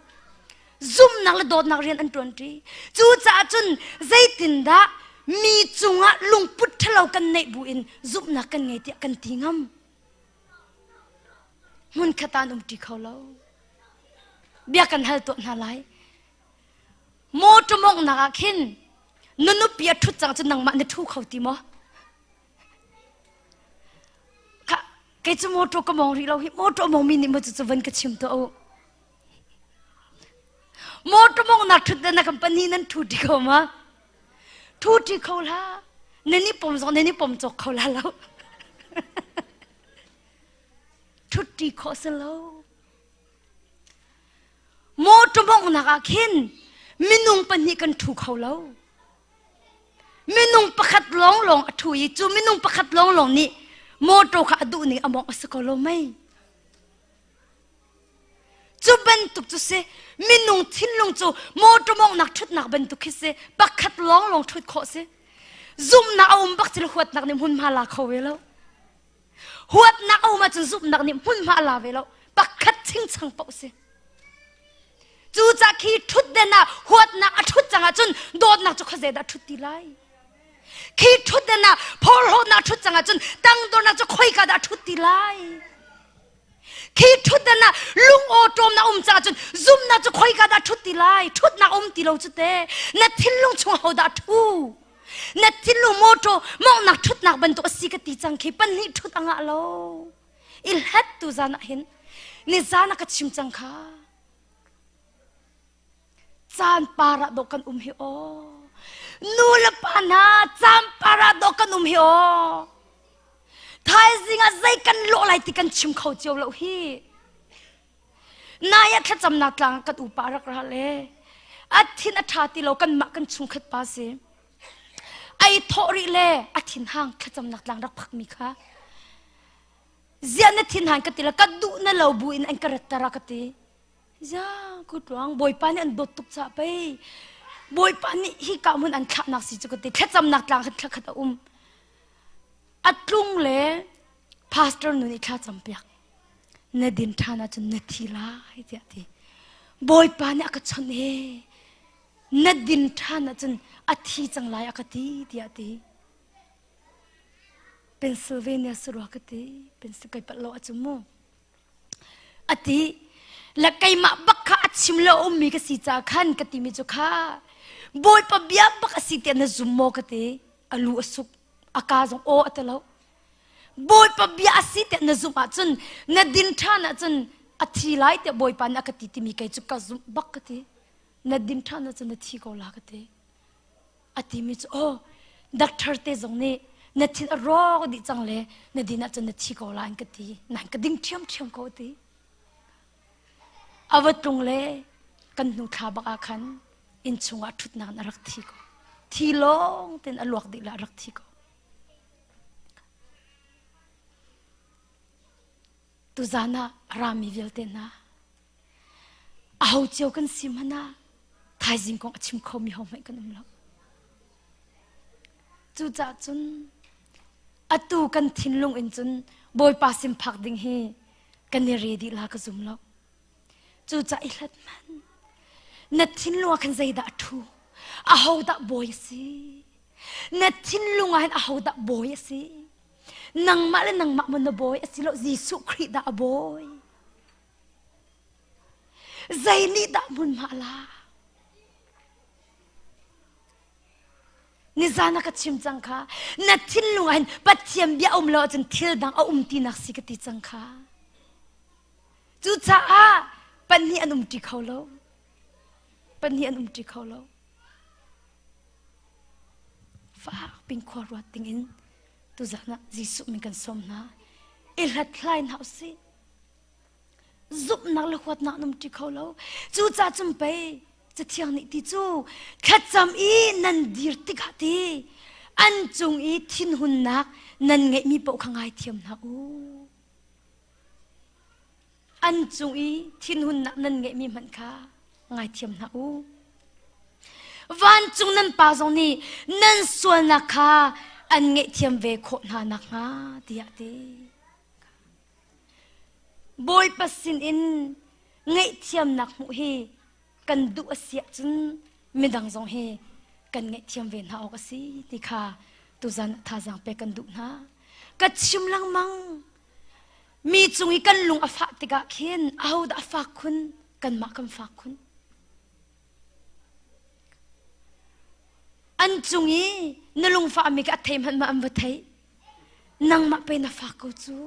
Zumhnak le dawtnak rian an ṭuanṭi. Cucaah cun zeitindah mi cungah lungput ṭhalo kan neih buin zumhnak kan ngei tiah kan ti ngam? Hmunkhat ah an umṭi kho lo. Bia kan hal tuah hna lai. Mawṭaw mawnghnak ah khin na nupi a ṭhut cang cu nangmah na ṭhu kho ti maw? Kha kei cu mawṭaw ka mawng rih lo hi mawṭaw mawngmi nih maw cucu van ka chim tuah u. Mawṭaw mawnghnak ṭhut na kan pahnih nan ṭhu ṭi kho ma? Ṭhu ṭi kho hlah. Nan i pom zong nan i pom cawk kho la lo. Ṭhut ṭi khawh si lo. Mawṭaw mawnghnak ah khin minung pahnih kan ṭhu kho lo. Minung pakhat lawnglawng a ṭhu i cu minung pakhat lawnglawng nih mawṭaw kha a duh ning a mawngh a si ko lo mei. Cu bantuk cu si minung thinlung cu mawṭaw mawnghnak ṭhutnak bantuk khi si pakhat lawnglawng ṭhut khawh si. Zumhnak a um bak cu huatnak nih hmunhma la kho ve lo. Huatnak a um ahcun zumhnak nih hmunhma a la ve lo. Pakhat chingchang paoh si. Cucah khi ṭhutden ah huatnak a ṭhut cang ahcun dawtnak cu khuazei dah ṭhut ti lai? Khi ṭhutden ah phorhlawtnak a ṭhut cang ahcun tangdornak cu khoika dah ṭhut ti lai? Khi ṭhutden ah lungawṭawmnak um cang ahcun zumhnak cu khoika dah ṭhut ti lai? Ṭhutnak um ti lo cu te. Na thinlung chung ho dah ṭhu? Na thinlung mawṭaw mawnghnak ṭhutnak bantuk a si ka ti cang khi pahnih ṭhut a ngah lo. I hlat tu zan ah hin ni zan ah ka chim cang kha. Caan par ah dawh kan um hi aw. Nu le pa hna caan par ah dawh kan um hi aw. Thaizing ah zei kan lawh lai ti kan chim kho cio lo hi. Nai ah thlacamnak tlang kan upa rak ra le a thin a ṭha ti lo kanmah kan chungkhat pa si. Ai thawh rih le a thin hang thlacamnak tlang rak phakmi kha. Ziah na thin hang ka ti le ka duh na lo bu in an ka rat tara ka ti. Zia ku tluang Bawipa nih an dawt tuk caah pei Bawipa nih hi ka hmun an thlahnak si cu ka ti thlacamnak tlang khat thla khat a um. A tlung le pastor nu nih thla campiak. Na din ṭhan ahcun na thi lai tiah ti. Bawipa nih a ka chawnh he na din ṭhan ahcun a thi cang lai a ka ti tiah ti. Pennsylvania sarua ka ti. Pennsylvania kai palh lo ahcun mu. A ti. Le keimah bak kha a chim lo ummi ka si caah khan ka timi cu kha Bawipa bia bak a si tiah na zum maw ka ti. A lu a suk. A ka zong aw a ti lo. Bawipa bia a si tiah na zumh ahcun na din ṭhan ahcun a thi lai tiah Bawipa nih a ka ti timi kei cu ka zumh bak ka ti. Na din ṭhan ahcun na thi ko la ka ti. A timi cu aw doctor te zong nih na thin a rawk dih cang le na din ahcun na thi ko la an ka ti. Nan ka ding ṭhiamṭhiam ko a ti. A va tlung le kan hnu thla bak ah khan inn chungah ṭhutnak in a rak thi ko. Thi lawng tein a luak dih le a rak thi ko. Tuzan ah a rami vialte hna aho cio kan si hmanh ah thaizing kong a chim khomi ho hmanh kan um lo. Cucaah cun atu kan thinlung in cun Bawipa sin phak ding hi kan i re dih la ka zum lo. Cucaah i hlat hmanh. Na thinlung ah khan zeidah a ṭhu? Ahodah bawi a si? Na thinlung ah hin ahodah bawi a si? Nangmah le nangmah maw na bawi a si lo Jesuh Khrih dah a bawi? Zei nih dah hmunhma a lak? Nizan ah ka chim cang kha na thinlung ah hin Pathian bia um lo ahcun thil dang a um tinak si ka ti cang kha. Cucaah pahnih an umṭi kho lo. Pahnih an umṭi kho lo. Fak pin khua ruat dingin tuzan ah Jesuh min kan sawm hna. I hlathlai hna usih. Zumhnak le huatnak an umṭi kho lo. Cucaah cun pei Cathiang nih ti cu thlacam i nan dir tikah ti an cung i thinhunnak nan ngeihmi paoh kha ngaithiam hna u. An cung i thinhunnak nan ngeihmi hmanh kha ngaithiam hna u. Vancung nan Pa zong nih nan sualnak kha an ngaihthiam ve khawh hna nakhnga tiah a ti. Bawipa sinin ngaihthiamnak hmuh hi kan duh a si ahcun midang zong hi kan ngaihthiam ve hna awk a si ti kha tuzan thazaang pek kan duh hna. Ka chim lengmang mi cung i kan lung a fah tikah khin ahodah a fak khun kanmah kan fak khun. An cung i na lungfahmi kha a thei hmanh ma an va theih. Nangmah pe na fak ko cu.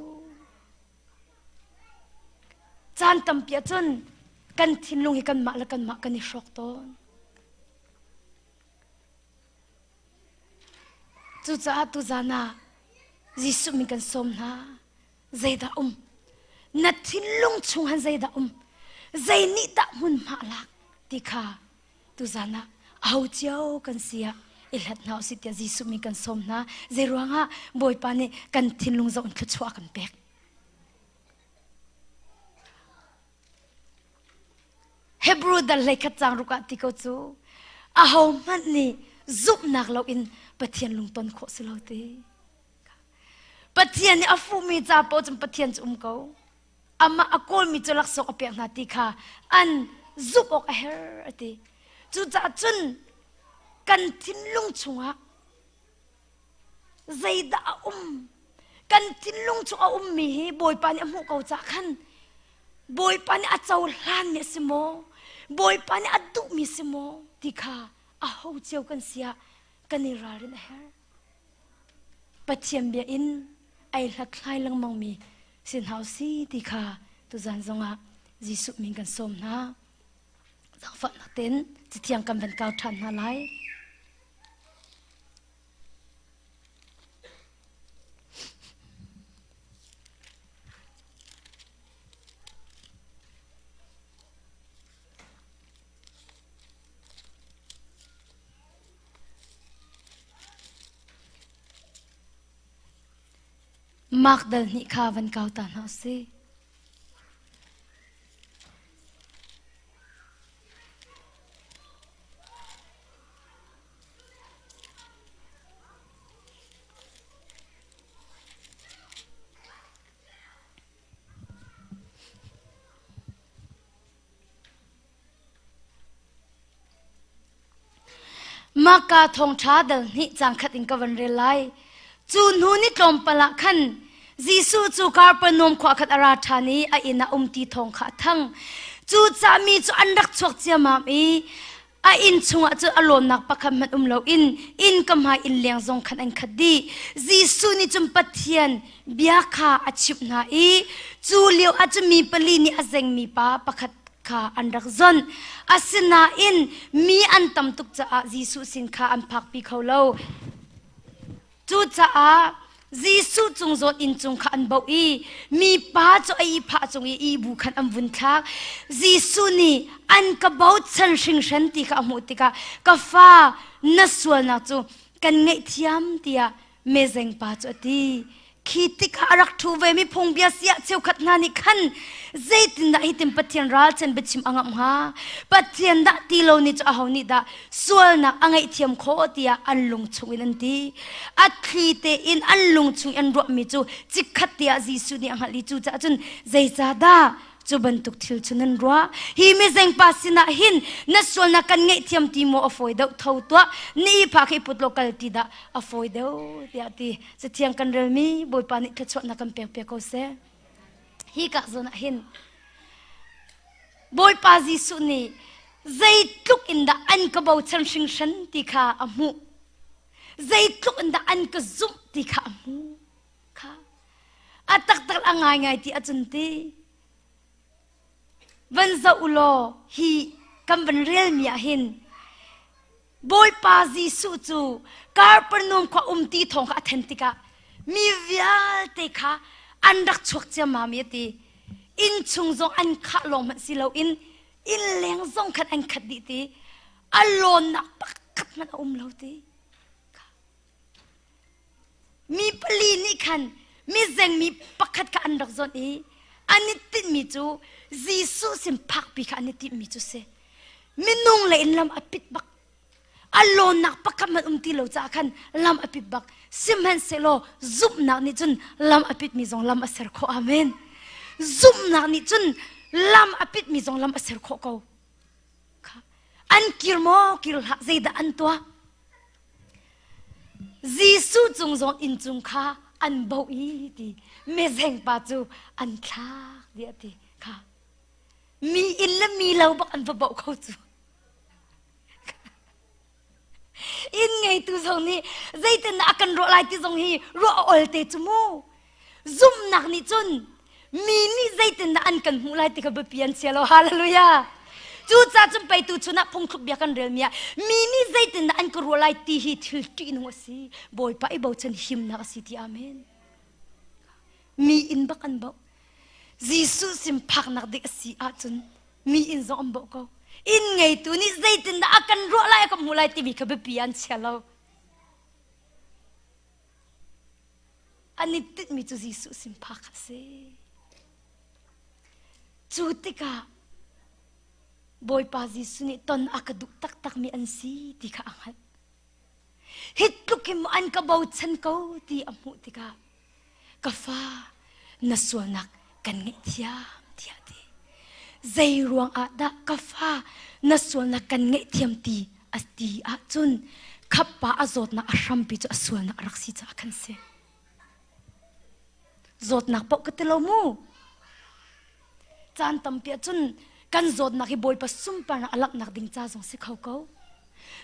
Caan tampi ahcun kan thinlung hi kanmah le kanmah kan i hrawk tawn. Cucaah tuzan ah Jesuh min kan sawm hna. Zeidah um? Na thinlung chung han zeidah um? Zei nih dah hmunhma lak ti kha tuzan ah aho cio kan si ah i hlat hna usih tiah Jesuh min kan sawm hna. Zei ruangah Bawipa nih kan thinlung zoh in thluachuah a kan pek. Hebrew dal hleikhat cang ruk ah ti ko cu aho hmanh nih zumhnak loin Pathian lungton khawh si lo ti. Pathian nih a fuhmi ca paoh cun Pathian cu um ko. Amah a kawlmi cu laksawng a pek hna ti kha an zumh awk a herh a ti. Cucaah cun kan thinlung chungah zeidah a um? Kan thinlung chung a ummi hi Bawipa nih a hmuh ko cah khan Bawipa nih a cohlanmi a si maw? Bawipa nih a duhmi si maw? Ti kha a ho cio kan si ah kan i ralrin a herh. Pathian bia in ai hlathlai lengmangmi si hna si ti kha tuzan zongah Jesuh min kan sawm hna. Zaangfahnak tein cathiang kan van kau ṭhan hna lai. Mark dal hnih kha van kau ta hna usih. Mahka thawngṭha dal hnih cang khat in ka van rel lai. Cu hnu ni tlawmpal ah khan Jesuh cu Kapernaum khua khat a ra ṭhan i a inn ah um ti thawng kha a thang. Cucaah mi cu an rak chuak ciammam i a inn chungah cun a lawnnak pakhat hmanh um loin inn ka hmai inn leng zong khan an khat dih. Jesuh nih cun Pathian bia kha a chimh hna i cu lio ah cun mi pali nih a zengmi pa pakhat kha an rak zonh. Asinain mi an tam tuk caah Jesuh sin kha an phakpi kho lo. Cucaah Jesuh cung zawn inn cung kha an boh i mipa cu a ihphah cung i ihbu khan an vun thlak. Jesuh nih an ka bochan hringhran ti kha a hmuh tikah ka fa na sualnak cu kan ngaihthiam tiah mezeng pa cu a ti. Khi tikah a rak ṭhu vemi phungbia siah cheukhat hna nih khan zeitindah hitin Pathian ralchan biachim a ngamh hnga? Pathian dah ti lo nih cu aho nih dah sualnak a ngaihthiam khawh tiah an lung chungin an ti. A thli tein an lung chung an ruahmi cu chikkhat te ah Jesuh nih a hngalh i cucaah cun zeicahdah cu bantuk thil cu nan ruah hi mizengpa sinah hin na sualnak kan ngaihthiam ti maw a fawi deuh tho tuah ni i phak hi put law kal ti dah a fawi deuh tiah ti cathiang kan relmi Bawipa nih thluachuahnak kan pek piak ko seh hi ka zawn ah hin Bawipa Jesuh nih zeitluk in dah an ka bochan hringhran ti kha a hmuh zeitluk in dah an ka zumh ti kha a hmuh kha a taktak a ngaingai ti ahcun ti van zoh u law hi kan van relmi ah hin Bawipa Jesuh cu Karpanum khua um ti thawng kha a then tikah mi vialte kha an rak chuak ciammam i a ti inn chung zong an khah lawng hmanh si loin inn leng zong khan an khat dih ti a lawnnak pakhat hmanh a um lo ti Mi pali nih khan mizengmi pakhat kha an rak zawnh i an i tinhmi cu Jesuh sin phakpi kha an i timhmi cu si. Minung lei in lam a pit bak. A lawnnak pakhat hmanh um ti lo caah khan lam a pit bak. Sihmanhsehlaw zumhnak nih cun lam a pitmi zong lam a ser khawh. Amen. Zumhnak nih cun lam a pitmi zong lam a ser khawh ko. An kir maw kir hlah zeidah an tuah? Jesuh cung zong inncung kha an boh i ti mezeng pa cu an thlak dih a ti kha mi inn le mi lo bak an va boh kho cu inn ngeitu zong nih zeitin a kan ruah lai ti zong hi ruah a ol te cu mu Zumhnak nih cun mi nih zeitindah an kan hmuh lai ti kha biapi an chia lo. Hallelujah. Cucaah cun pei tu chun ah phungthluk bia kan relmi ah mi nih zeitindah an ka ruah lai ti hi thil ṭihnung a si. Bawipa i bochan himnak a si ti amen. Mi inn bak an boh. Jesuh sin phaknak dik a si ahcun mi inn zong an boh ko. Inn ngeitu nih zeitindah a kan ruah lai a kan hmuh lai timi kha biapi an chia lo. An i tinhmi cu Jesuh sin phak a si. Cu tikah Bawipa Jesuh nih ton a ka duh taktakmi an si ti kha a hngalh. Hi tluk hin maw an ka bochan ko ti a hmuh tikah ka fa na sualnak kan ngaihthiam tiah a ti. Zei ruang ah dah ka fa na sualnak kan ngaihthiam ti a ti ahcun khappa a zawtnak a hrampi cu a sualnak a rak si caah khan si. Zawtnak paoh ka ti lo mu. Caan tampi ahcun kan zawtnak hi Bawipa sunparnak a langhnak ding ca zong si kho ko.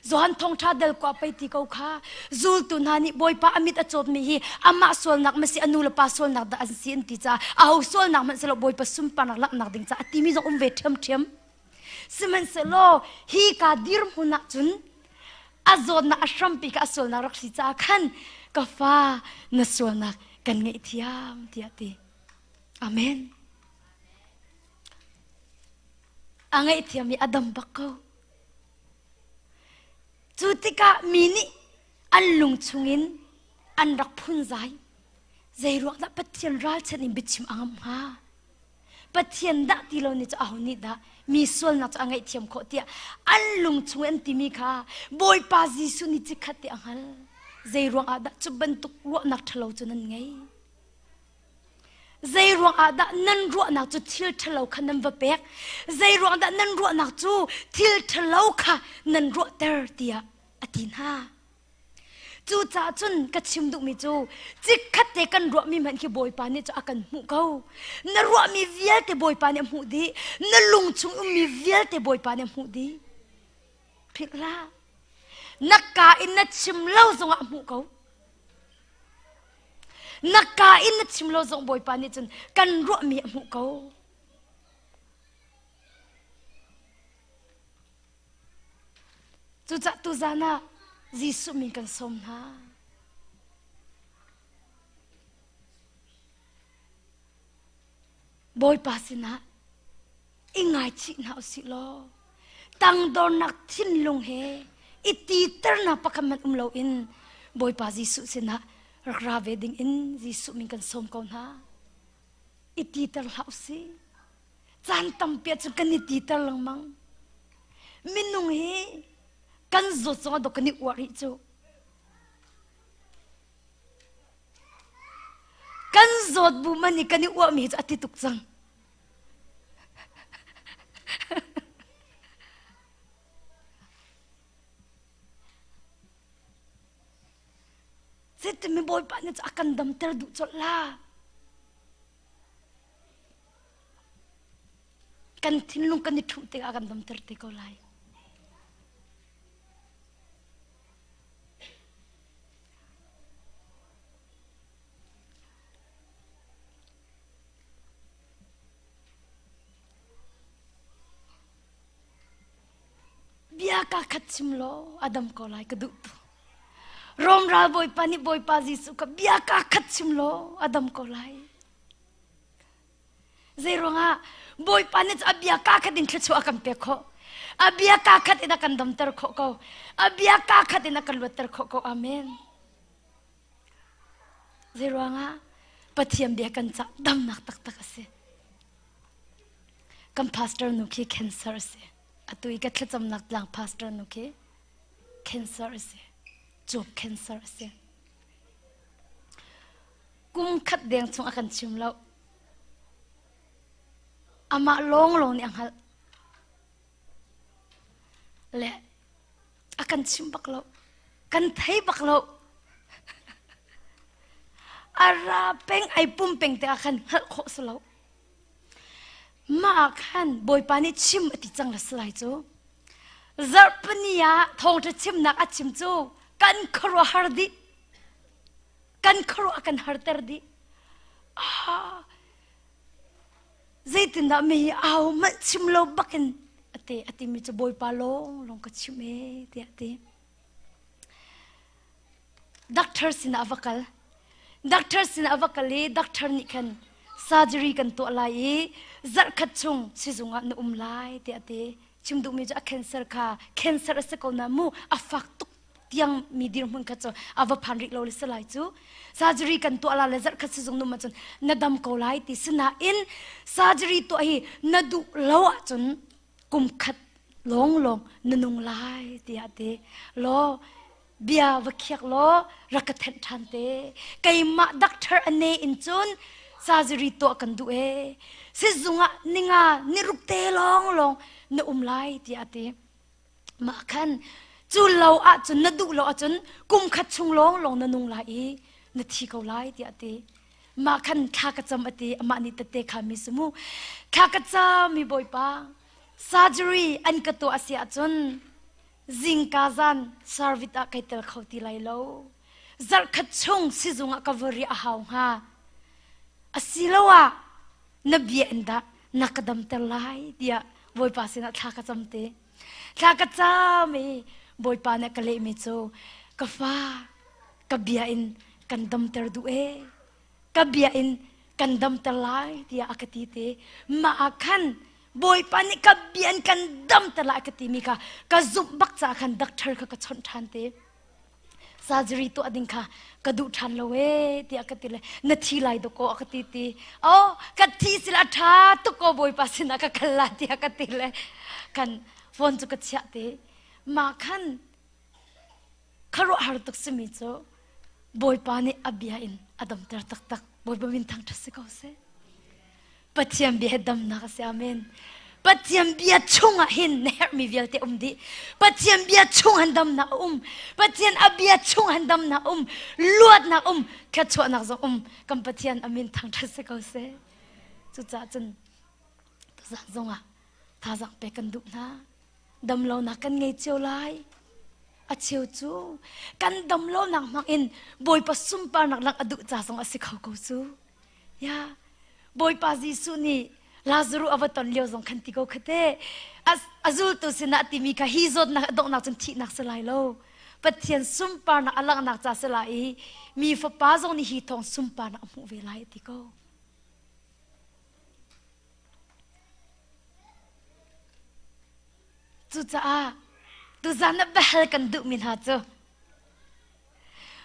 Johan thawngṭha del kwa pei ti ko kha zultu hna nih Bawipa a mit a cawtmi hi amah sualnak ma si a nu le pa sualnak dah an si an ti caah aho sualnak hmanh silo Bawipa sunparnak langhnak ding caah a timi zong um ve ṭhiamṭhiam. Sihmanhsehlaw hi ka dirhmun ah cun a zawtnak a hrampi kha a sualnak rak si caah khan ka fa na sualnak kan ngaihthiam tiah ti. Amen. A ngaihthiam i a dam bak ko. Cu tikah mi nih an lung chungin an rak phunzai. Zeiruang dah Pathian ralchanh in biachim a ngamh hnga? Pathian dah ti lo nih cu aho nih dah mi sualnak cu a ngaihthiam khawh tiah an lung chung an timi kha Bawipa Jesuh nih cikhat te a hngal. Zeiruang ah dah cu bantuk ruahnak ṭhalo cu nan ngei? Zei ruang ah dah nan ruahnak cu thil ṭhalo kha nan va pek? Zei ruang dah nan ruahnak cu thil ṭhalo kha nan ruahter tiah a ti hna. Cucaah cun ka chim duhmi cu chikkhat te kan ruahmi hmanh khi Bawipa nih cu a kan hmuh ko. Na ruahmi vialte Bawipa nih a hmuh dih. Na lung chung ummi vialte Bawipa nih a hmuh dih. Philh hlah. Na ka in na chim lo zongah a hmuh ko. Na ka in na chim lo zong Bawipa nih cun kan ruahmi a hmuh ko. Cucah tuzan ah Jesuh min kan sawm hna. Bawipa sinah i ngaichih hna usih law tangdornak thinlung he i titernak pakhat hmanh um loin Bawipa Jesuh sinah Rak ra ve ding in Jesuh min kan sawm ko hna. I titer hlah usih. Caan tampi ah cun kan i titer lengmang. Minung hi kan zawt zong ah dawk kan i uar rih cu. Kan zawt bu man i kan i uahmi hi cu a ti tuk cang. Zeitimi Bawipa nih a kan damter duh colh la. Kan thinlung kan i ṭhumh tikah a kan damter te ko lai. Bia ka khat chim law a dam ko lai ka duh tu. Rom ral bawipa nih Bawipa Jesuh ka bia ka khat chim law a dam ko lai. Zei ruangah Bawipa nih a bia ka khat in thluachuah a kan pek khawh. A bia ka khat in a kan damter khawh ko. A bia ka khat in a kan luatter khawh ko. Amen. Zei ruangah Pathian bia kan cah damnak taktak a si. Kan pastor nu khi cancer a si. Atu i ka thlacamnak tlang pastor nu khi cancer a si. Cuap cancer a si. Kum khat deng chung a kan chim lo. Amah lawng lawng nih a hngalh. Le a kan chim bak lo. Kan thei bak lo. A ra peng ai pum peng te ah khan hngalh khawh si lo. Mah ah khan Bawipa nih chim a ti cang la si lai cu. Zarhpini ah thawngṭha chimnak a chim cu kan khuaruahhar dih. Kan khuaruah a kan harter dih. Ah, zeitindah mi hi au manh chim lo bakin a ti a timi cu Bawipa lawng lawng ka chim ee tiah a ti. Doctor sinah a va kal. Doctor sinah a va kal i doctor nih khan surgery kan tuah lai i zarhkhat chung sizung ah na um lai tiah a ti. Chim duhmi cu a cancer kha cancer a si ko na mu a fak tuk tiang mi dirhmun kha cu a va phan rih lo le si lai cu. Surgery kan tuah la le zarhkhat sizung num ahcun na dam ko lai ti sinain surgery tuah hi na duh lo ahcun kum khat lawnglawng na nung lai tiah a ti. Law bia va khiak law rak ka thenh ṭhan te. Keimah doctor a ne in cun surgery tuah kan duh ee. Sizung ah ninga niruk te lawnglawng na um lai tiah a ti. Mah khan cu lo ahcun na duh lo ahcun kum khat chung lawnglawng na nung lai i na thi ko lai tiah a ti. Mah khan thla ka cam a ti amah nih tette kha mi si mu. Thla ka cam mi Bawipa surgery an ka tuah a si ahcun zingka zan service ah kai tel kho ti lai lo. Zarhkhat chung sizung ah ka va riah a hau hnga. Asiloah na bia in dah na ka damter lai tiah Bawipa sinah thla ka cam te. Thla ka cam i Bawipa nih ka lehmi cu ka fa ka bia in kan damter duh ee ka bia in kan damter lai tiah a ka ti te. Mah ah khan Bawipa nih ka bia in kan damter lai a ka timi kha ka zumh bak caah khan doctor kha ka chawnh ṭhan te. Surgery tuah ding kha ka duh ṭhan lo ee tiah ka ti le na thi lai dawkaw a ka ti ti. Oh ka thi sila ṭha tuk ko Bawipa sinah ka kal la tiah ka ti le kan phone cu ka chiah te. Mah khan khuaruahhar tuk simi cu Bawipa nih a bia in a damter taktak. Bawipa min thangṭhat si ko seh. Pathian bia he damnak a si. Amen. Pathian bia chungah hin na herhmi vialte um dih. Pathian bia chung han damnak a um. Pathian a bia chung han damnak um. Luatnak um. Thluachuahnak zong um. Kan Pathian amin thangṭhat si ko seh. Cucaah cun tuzaan zongah thazaang pek kan duh hna. Damlonak kan ngei cio lai. A cheu cu kan damlonak hmang in Bawipa sunparnak lang a duh ca zong a si kho ko cu. Ya, Bawipa Jesuh nih Lazarus a va ton lio zong khan ti ko khate. A zultu sinah a timi kha hi zawtnak a donghnak cun thihnak si lai lo. Pathian sunparnak a langhnak ca si lai i mi fapa zong nih hi thawng sunparnak a hmuh ve lai a ti ko. Cucaah tuzan ah biahal kan duhmi hna cu.